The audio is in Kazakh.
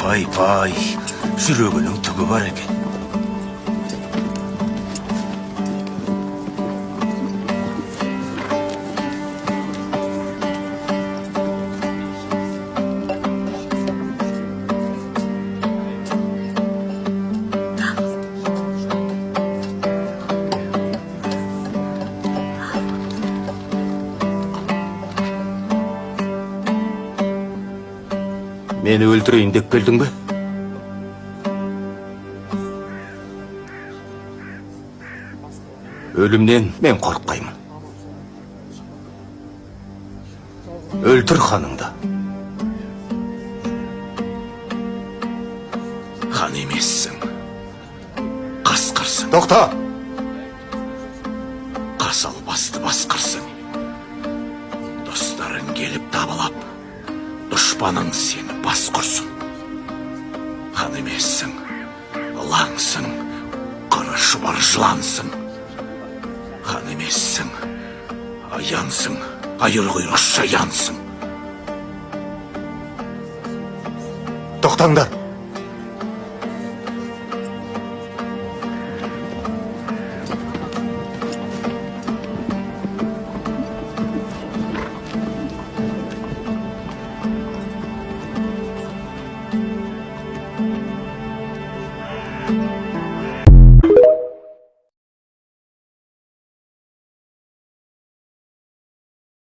Пай, пай, жүрегінің түгі бар екен. Мені өлтірейін деп келдің бе? Өлімнен мен қорықпаймын. Өлтір ханыңды. Хан емессің. Қасқырсың. Тоқта! Қасал басты басқырсың. Достарың келіп табалап, дұшпаның сені бас құрсын. Хан емессің, ылаңсың, қыры шұбар жылансың. Хан емессің, аянсың, айыр құйрық шаянсың. Тоқтаңдар!